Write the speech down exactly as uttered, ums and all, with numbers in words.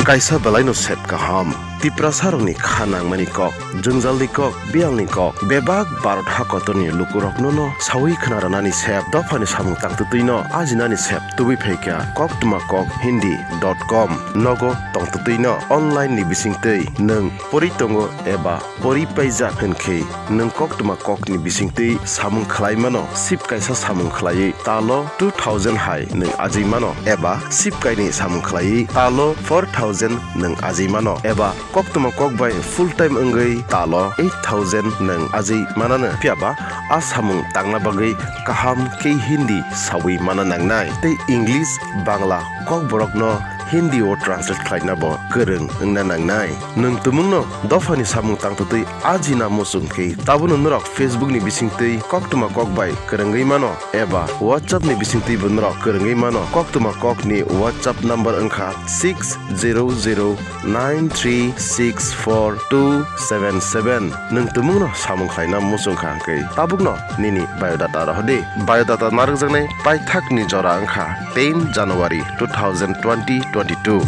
Kaisa belaino sep kaham. Tiprasarokni kha nangmani kok, jwngjalni kok, biyalni kok, bebak Bharat hakotorni lukurokno no sawi khna rwnani sep dophani samung tangtwtwino ajinani sep tubui phaikha koktwma kok hindi dot com. Nogo tongtwtwino online ni bisingtwi nwng pori tongo eba pori paijak hwnkhe nwng koktwma kokni bisingtwi samung khlai mano, sip kaisa samung khlaiwi talo two thousand hai nwng ajwi mano, eba sip kaini samung khlaiwi talo four thousand nwng ajwi mano, eba koktwma kok bai full time wngwi talo eight thousand nwng ajwi manano. Phiyaba a samung tangna bagwi kaham khe hindi sawi mana nangnai tei English, Bangla kokborokno Hindi o translate khlaina bo kwrwng wngna nangnai. Nwng tumungno dophani samung tangtwtwi ajina muchung khe tabukno norok Facebook ni bisingtwi koktwma kok bai kwrwngwi mano eba WhatsApp ni bisingtwi bo norok kwrwngwi mano. Koktwma kokni WhatsApp number wngkha six zero zero nine three six four two seven seven. Nwng tumungno samung khlaina muchung kha hwnkhe tabukno nini biodata rohordi. Biodata narwkjaknai paithakni jora wngkha ten January two thousand twenty twenty-two.